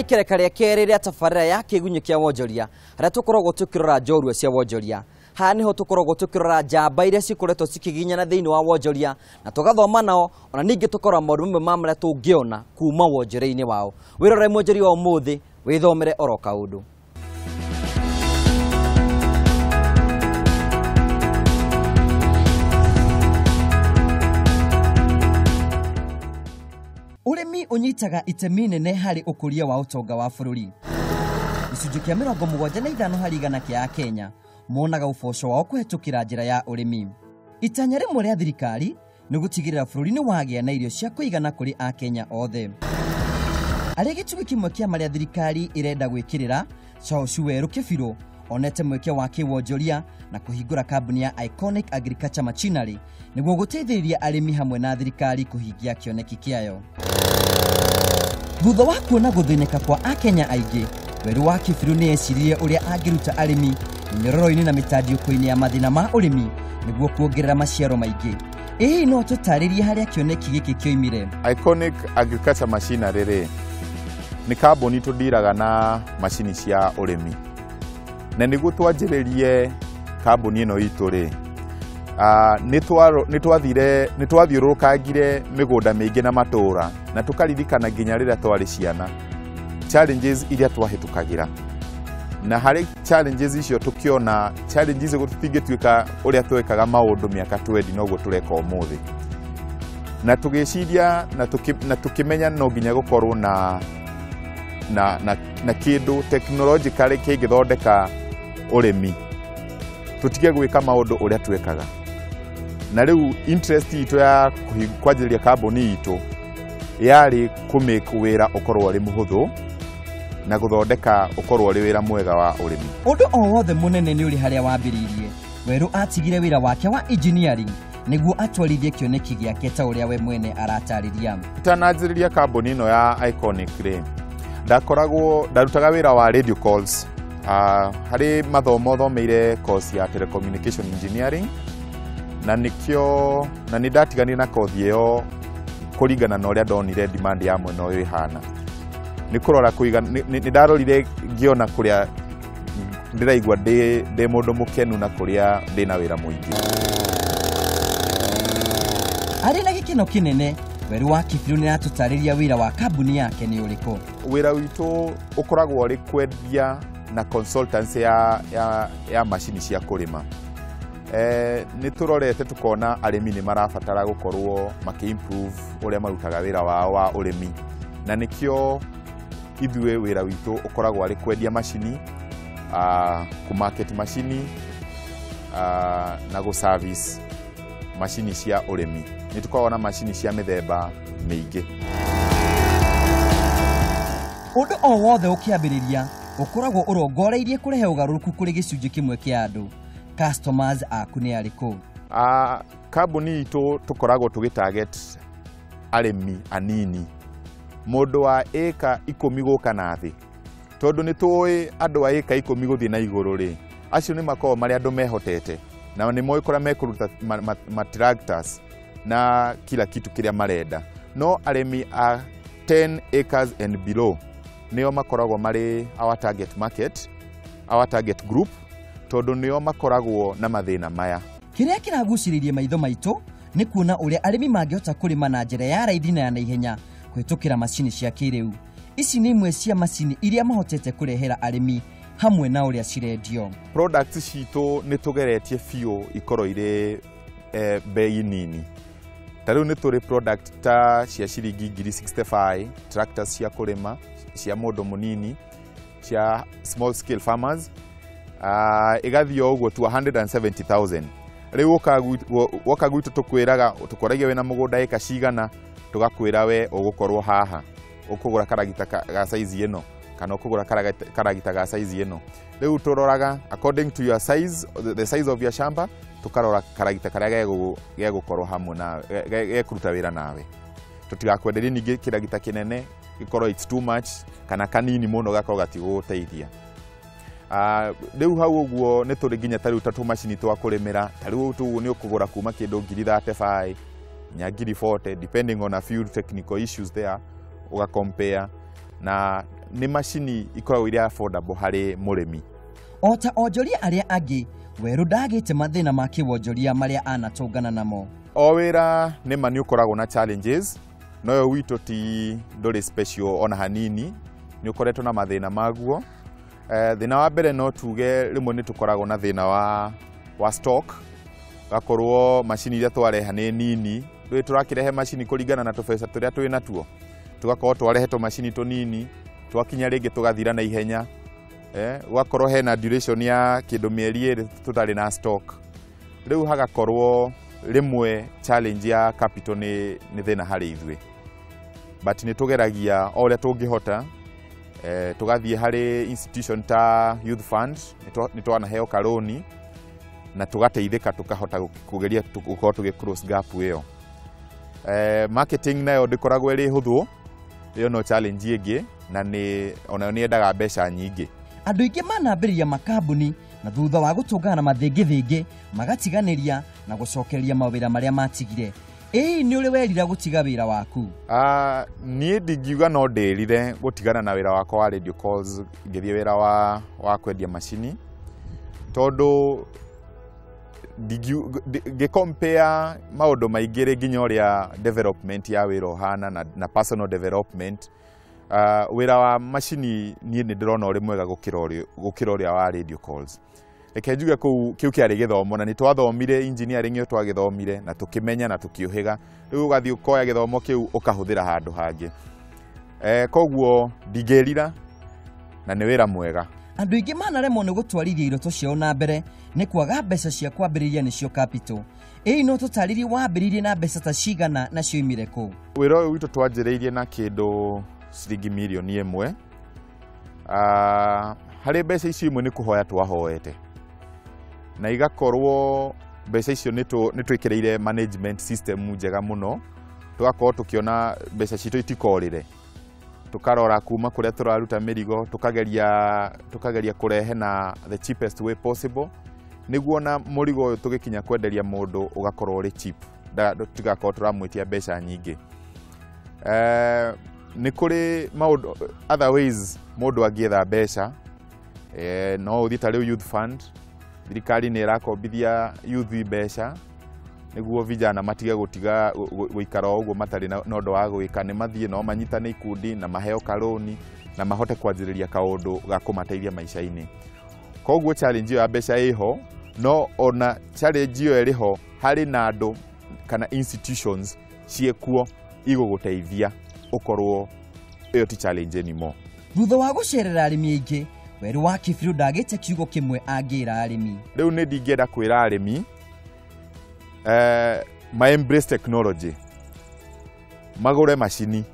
Ikereka rĩa kerĩ rĩa tabarĩra ya kĩgunyĩ kĩa wonjoria harĩa tũkoragwo tũkĩrora njorua cia wonjoria. Haha nĩho tũkoragwo tũkĩrora njamba iria cikoretwo cikĩginyana thĩinĩ wa wonjoria na tũgathoma nao, ona ningĩ tũkarora maũndũ mamwe ma marĩa tũngĩona kuma wonjoria-inĩ wao. Wĩrore mwonjoria wa ũmũthĩ, wĩthomere oro kaũndũ. Ũrĩmi ũnyitaga itemi nene harĩ ũkũria wa ũtonga wa bũrũri. Gĩcunjĩ kĩa 75 harĩ igana kĩa Akenya monaga ũboco wao kũhetũkĩra njĩra ya ũrĩmi. Itanya rĩmwe rĩa thirikari nĩ gũtigĩrĩra bũrũri nĩ wagĩa na irio cia kũigana kũrĩ Akenya othe. Arĩ gĩtugĩ kĩmwe kĩa marĩa thirikari ĩrenda gwĩkĩrĩra, Charles Weru Kĩbirũ onete mweke wa kĩwonjoria na kũhingũra kambuni ya Iconic Agriculture Machinery nĩguo gũteithĩrĩria arĩmi hamwe na thirikari kũhingia kĩoneki kĩayo. Thutha wa kuona gũthĩnĩka kwa Akenya aingĩ, Weru wa Kĩbirũ nĩ eciririe ũrĩa angĩruta arĩmi mĩnyororo-inĩ na mĩtandiũko-inĩ ya mathĩna ma ũrĩmi nĩguo kuongerera maciaro maingĩ. Ĩ hihi no tũtarĩrie harĩa kĩoneki gĩkĩ kĩoimire? Iconic Agriculture Machinery rĩ nĩ kambuni tũndiraga na macini cia ũrĩmi, na nĩguo twanjĩrĩrie kambuni ĩno itũ rĩ, nĩ twathiũrũrũkangire mĩgũnda mĩingĩ na matũũra na tũkaririkana nginya rĩrĩa twarĩ ciana challenges iria twahĩtũkagĩra, na harĩ challenges icio tũkĩona challenges tũtingĩtuĩka ũrĩa twekaga maũndũ mĩaka 20 noguo tũreka ũmũthĩ, na tũgĩciria na tũkĩmenya no nginya gũkorwo na kĩndũ technologically kĩngĩthondeka ũrĩmi tũtige gwĩka maũndũ ũrĩa twekaga. Na rĩu interest itũ ya kwanjĩrĩria kambuni itũ yarĩ kũ-make wĩra ũkorwo ũrĩ mũhũthũ na gũthondeka ũkorwo ũrĩ wĩra mwega wa ũrĩmi. Ũndũ o wothe mũnene nĩ ũrĩ harĩa wambĩrĩirie. Weru atigire wĩra wake wa engineering nĩguo atwarithie kĩoneki gĩake ta ũrĩa we mwene aratarĩria. Itananjĩrĩria kambuni ĩno ya Iconic rĩ, ndarutaga wĩra wa radio calls. Harĩ mathomo thomeire course ya telecommunication engineering, na nĩkĩo na nĩ ndatiganire na kothi ĩyo kũringana na ũrĩa ndonire demand ya mwena ũyũ ĩhana. Nĩ kũrora kũiga, nĩ ndarorire ngĩona kũrĩa ndĩraigua ndĩ mũndũ mũkenu na kũrĩa ndĩna wĩra mũingĩ. Arĩ na gĩkeno kĩnene, Weru wa Kĩbirũ nĩ aratũtarĩria wĩra wa kambuni yake nĩ ũrĩkũ. Wĩra witũ ũkoragwo ũrĩ kwendia na consultancy ya macini cia kũrĩma. Nĩ tũrorete tũkona arĩmi nĩ marabatara gũkorwo makĩ-improve ũrĩa marutaga wĩra wao wa ũrĩmi, na nĩkĩo ithuĩ wĩra witũ ũkoragwo arĩ kwendia macini, kũ-market macini, na gũ-service macini cia ũrĩmi. Nĩ tũkoragwo na macini cia mĩthemba mĩingĩ. Ũndũ o wothe ũkĩambĩrĩria ũkoragwo ũrongoreirie kũrehe ũgarũrũku kũrĩ gĩcunjĩ kĩmwe kĩa andũ. Customers aku nĩ arĩkũ? Kambuni itũ tũkoragwo tũgĩ-target arĩmi anini, mũndũ wa ĩka 10 gũka na thĩ, tondũ nĩ tũĩ andũ a ĩka 10 gũthiĩ na igũrũ rĩ, acio nĩ makoragwo marĩ andũ mehotete na nĩ moĩ kũrĩa mekũruta ma-tractors na kila kitu kĩrĩa marenda. No arĩmi a 10 acres and below nĩo makoragwo marĩ our target market, our target group, tondũ nĩo makoragwo na mathĩna maya. Kĩrĩa kĩragucĩrĩirie maitho maitũ nĩ kuona ũrĩa arĩmi mangĩhota kũrĩma na njĩra ya raithi na ya naihenya kũhĩtũkĩra macini cia kĩrĩu. Ici nĩ imwe cia macini iria mahotete kũrehera arĩmi hamwe na ũrĩa cirendio. Products citũ nĩ tũgeretie biũ ikorwo irĩ bei nini. Ta rĩu nĩ tũrĩ product ta cia ciringi ngiri 65, tractors cia kũrĩma cia mũndũ mũnini, cia small scale farmers, ĩgathiĩ o ũguo to 170,000. Rĩu woka gwitũ tũkwĩraga, tũkoragia wĩna mũgũnda ĩka cigana, tũgakwĩra we ũgũkorwo haha, ũkũgũra karagita ga size ĩno kana ũkũgũra karagita ga size ĩno. Rĩu tũroraga according to your size, the size of your shamba, tũkarora karagita karĩa gegũkorwo hamwe nawe, gekũruta wĩra nawe. Tũtigakwenderie ningĩ kĩragita kĩnene gĩkorwo it's too much, kana kanini mũno gakorwo gatigũgũteithia. Rĩu hau ũguo nĩ tũrĩ nginya ta rĩu ta tũmacini twa kũrĩmĩra, ta rĩu tũu nĩ ũkũgũra kuma kĩndũ ngiri 35 nginya ngiri 40, depending on a few technical issues there, ũga compare. Na nĩ macini ikoragwo irĩ affordable harĩ mũrĩmi. O ta onjoria arĩa angĩ, Werũ ndagĩte mathĩna ma kĩwonjoria marĩa anatũngana namo. O wĩra nĩma nĩ ũkoragwo na challenges, no ũyũ witũ ti ndũrĩ special ona hanini, nĩ ũkoretwo na mathĩna maguo. Thĩna wa mbere no tuge rĩmwe nĩ tũkoragwo na thĩna wa stock, gakorwo macini iria twareha nĩ nini, rĩu tũrakĩrehe macini kũringana na tũbeca tũrĩa twĩ natuo, tũgakorwo twarehe tũmacini tũnini, twakinya rĩngĩ tũgathira na ihenya, gũgakorwo hena duration ya kĩndũ mĩeri 2 tũtarĩ na stock. Rĩu hagakorwo rĩmwe challenge ya capital nĩ thĩna harĩ ithuĩ, but nĩ tũgeragia o ũrĩa tũngĩhota. Tũgathiĩ harĩ institution ta Youth Fund, nĩ twanaheo karũni na tũgateithĩka, tũkahota kũgeria gũkorwo tũgĩ close gap ĩyo. Marketing nayo ndĩkoragwo ĩrĩ hũthũ, ĩyo no challenge ĩngĩ, na nĩ onayo nĩ yendaga mbeca nyingĩ. Andũ aingĩ manambĩrĩria makambuni na thutha wa gũtũngana na mathĩngĩthĩngĩ magatiganĩria na gũcokereria mawĩra marĩa matigire. Ĩĩ nĩ ũrĩ werira gũtiga wĩra waku? Niĩ ndingiuga no ndĩrire gũtigana na wĩra wakwa wa radio calls ngĩthiĩ wĩra wa kwendia macini, tondũ ngĩcompare maũndũ maingĩ rĩ nginya ũrĩa development ya wĩra ũhana na personal development, wĩra wa macini niĩ nĩ ndĩrona ũrĩ mwega gũkĩra ũrĩa wa radio calls. Reke njuge kũu kĩu kĩarĩ gĩthomo, na nĩ twathomire engineering ĩyo twagĩthomire na tũkĩmenya na tũkĩũhĩga, rĩu ũgathiĩ ũkoya gĩthomo kĩu ũkahũthĩra handũ hangĩ. Koguo ndingĩrira na nĩ wĩra mwega. Andũ aingĩ manaremwo nĩ gũtwarithia iroto ciao na mbere nĩ kwaga mbeca cia kwambĩrĩria nĩcio capital. Ĩĩ no tũtarĩrie wambĩrĩirie na mbeca ta cigana na cioimire kũ? Wĩra ũyũ witũ twanjĩrĩirie na kĩndũ ciringi mirioni 1. Harĩ mbeca icio imwe nĩ kũhoya twahoete, na igakorwo mbeca icio nĩ twĩkĩrĩire management system njega mũno, tũgakorwo tũkĩona mbeca citũ itikorĩre, tũkarora kuma kũrĩa tũraruta mĩrigo, tũkageria kũrehe na the cheapest way possible, nĩguo na mũrigo ũyũ tũgĩkinya kwenderia mũndũ ũgakorwo ũrĩ cheap, tũtigakorwo tũramwĩtia mbeca nyingĩ. Nĩ kũrĩ maũndũ other ways mũndũ angĩetha mbeca, no ũthiĩ ta rĩu Youth Fund, thirikari nĩ ĩrakombithia youth mbeca nĩguo vijana matige gũtiga gũikara o ũguo matarĩ na ũndũ wa gwĩka, nĩ mathiĩ no manyitane ikundi na maheo karũni na mahote kwanjĩrĩria kaũndũ ga kũmateithia maica-inĩ. Koguo challenge ĩyo ya mbeca ĩho, no ona challenge ĩyo ĩrĩho harĩ na andũ kana institutions ciĩkuo igũgũteithia ũkorwo ĩyo ti challenge anymore. Thutha wa gũcerera arĩmi aingĩ, Werũ wa Kĩbirũ ndagĩte kiugo kĩmwe angĩra arĩmi. Rĩu nĩ ndingĩenda kwĩra arĩmi ma embrace technology, magũre macini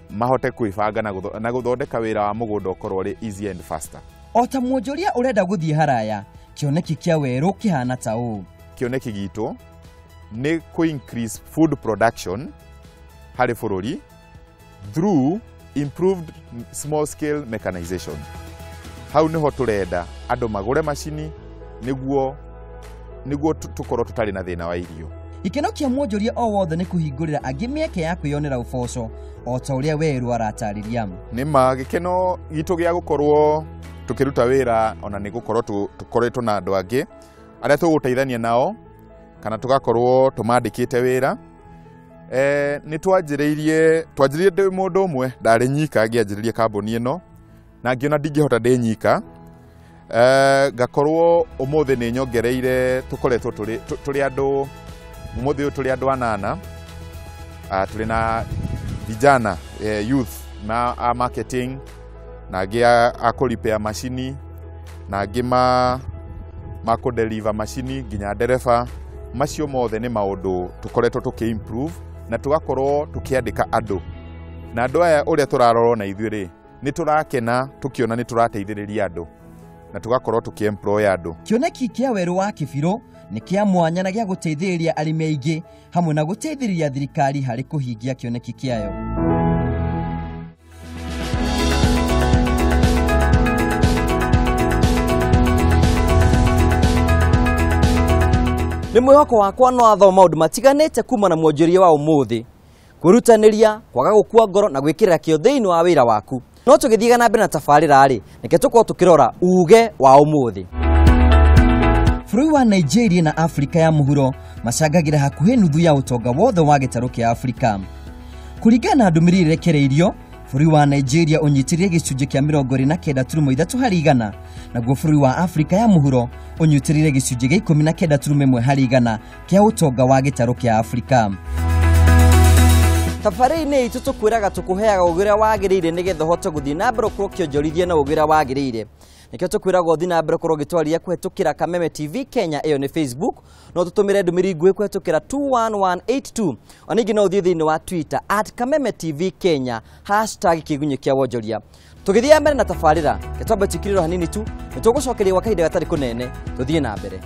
mahote kwĩbanga na gũthondeka wĩra wa mũgũnda ũkorwo ũrĩ easy and faster. O ta mwonjoria ũrenda gũthiĩ haraya, kĩoneki kĩa Werũ kĩhana ta ũũ. Kĩoneki gitũ nĩ kũ increase food production harĩ bũrũri through improved small scale mechanization. Hau niho tũrenda andũ magũre macini nĩguo tũkorwo tũtarĩ na thĩna wa irio. Gĩkeno kĩa mwonjoria o wothe nĩ kũhingũrĩra angĩ mĩeke ya kwĩyonera ũboco o ta ũrĩa Werũ aratarĩria. Nĩma gĩkeno gitũ gĩa gũkorwo tũkĩruta wĩra ona nĩ gũkorwo tũkoretwo na andũ angĩ arĩa tũgũteithania nao kana tũgakorwo tũmandĩkĩte wĩra. Nĩ twanjĩrĩirie ndĩ mũndũ ũmwe, ndarĩ nyika ngĩanjĩrĩria kambuni ĩno na ngĩona ndingĩhota ndĩ nyika. Ngakorwo ũmũthĩ nĩ nyongereire, tũkoretwo tũrĩ andũ ũmũthĩ ũyũ tũrĩ andũ 8, tũrĩ na vijana youth na a marketing na angĩ a kũripea macini na angĩ ma kũdeliver macini nginya ndereba. Macio mothe nĩ maũndũ tũkoretwo tũkĩ improve na tũgakorwo tũkĩandĩka andũ, na andũ aya ũrĩa tũrarorwo na ithuĩ rĩ, nĩ tũrakena tũkĩona nĩ tũrateithĩrĩria andũ na tũgakorwo tũkĩ-employ andũ. Kĩoneki kĩa Werũ wa Kĩbirũ nĩ kĩa mwanya na gĩa gũteithĩrĩria arĩmi aingĩ hamwe na gũteithĩrĩria thirikari harĩ kũhingia kĩoneki kĩayo. Nĩ mwĩhoko wakwa no athoma maũndũ matiganĩte kuma na mwonjoria wa ũmũthĩ. Kwĩrutanĩria, kwaga gũkua ngoro na gwĩkĩrĩra kĩo thĩinĩ wa wĩra waku. No tũgĩthiaga na mbere na tabarĩra rĩ, reke tũkorwo tũkĩrora uge wa ũmũthĩ. Bũrũri wa Nigeria na Afrika ya mũhuro macangagĩra hakuhĩ nuthu ya ũtonga wothe wa gĩtarũ kĩa Afrika. Kũringana na ndũmĩrĩri ĩrekereirio, bũrũri wa Nigeria ũnyitĩrĩire gĩcunjĩ kĩa 29.3 harĩ igana, naguo bũrũri wa Afrika ya mũhuro ũnyitĩrĩire gĩcunjĩ gĩa 19.1 harĩ igana kĩa ũtonga wa gĩtarũ kĩa Afrika. Tabarĩra-inĩ itũ tũkwĩraga tũkũheaga ũgĩ ũrĩa wagĩrĩire nĩgetha ũhote gũthiĩ na mbere ũkorwo ũkĩonjorithia na ũgĩ ũrĩa wagĩrĩire. Nĩkĩo tũkwĩraga ũthiĩ na mbere ũkorwo ũgĩtwarĩria kũhetũkĩra Kameme TV Kenya, ĩyo nĩ Facebook, no tũtũmĩre ndũmĩrĩri nguhĩ kũhetũkĩra 21182. Ona ningĩ no ũthiĩ thĩinĩ wa Twitter @Kameme TV Kenya hashtag kĩgunyĩ kĩa wonjoria. Tũgĩthiĩ mbere na tabarĩra, reke twambe tũikĩrĩrwo hanini tu, nĩ tũgũcokeria gwa kahinda gatarĩ kũnene, tũthiĩ na mbere.